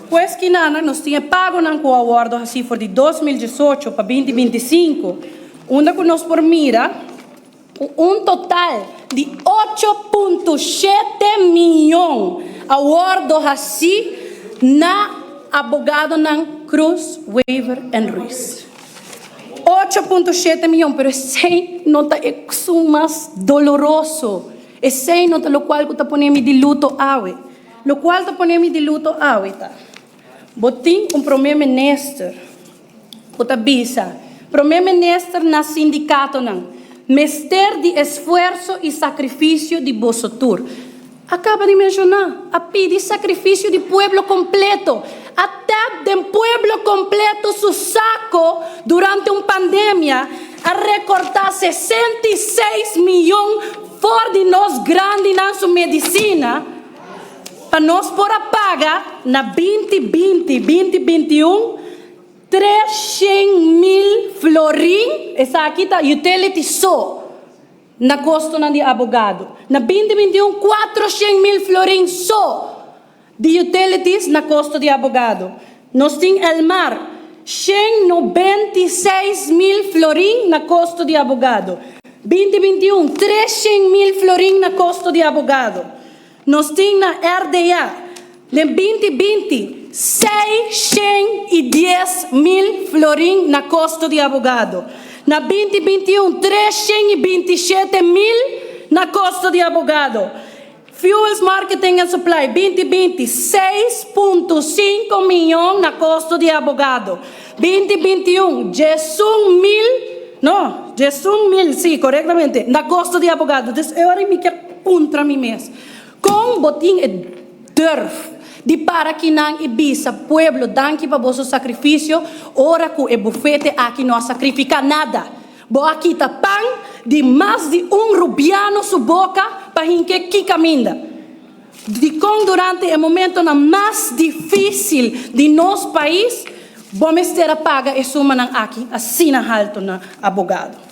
Pues kinanan nos tin e pagonan ku a wòrdu hasí for di 2018 pa 2025, unda ku nos por mira ku un total di 8.7 mion a wòrdu hasí na abogadonan Cruz, Wever en Ruiz. 8.7 mion, pero esei no ta esun mas doloroso. Esei no ta lokual ku ta pone mi di luto awe. Lokual ta pone mi di luto awe ta, bo tin un prome minister ku ta bisa, prome minister na sindikatonan, mester di esfuerso i sakrifisio di boso tur. A kaba di menshoná, a pidi sakrifisio di pueblo kompleto. A tap den pueblo kompleto su sako durante un pandemia, a rekortá 66 mion for di nos grandinan su medisina pa nos por a paga na 2020, 2021, 300 mil florin, esaki ta utility so, na kostonan di abogado. Na 2021, 400 mil florin so di utilities na kosto di abogado. Nos tin Elmar, 196 mil florin na kosto di abogado. 2021, 300 mil florin na kosto di abogado. Nos tin na RDA, den 2020, 610 mil florin na kosto di abogado. Na 2021, 327 mil na kosto di abogado. Fuels Marketing and Supply, 2020, 6.5 mion na kosto di abogado. 2021, 11 mil, no, 11 mil, si, korektamente, na kosto di abogado. Dus awor mi ke puntra mi mes. Kon bo tin e durf di para akinan i bisa pueblo, danki pa boso sakrifisio, ora ku e bufete aki no a sakrifiká nada. Bo a kita pan di mas di un rubiano su boka pa hink'é ki kaminda. Di kon durante e momentonan mas difísil di nos pais, bo mester a paga e sumanan aki asina haltu na abogado.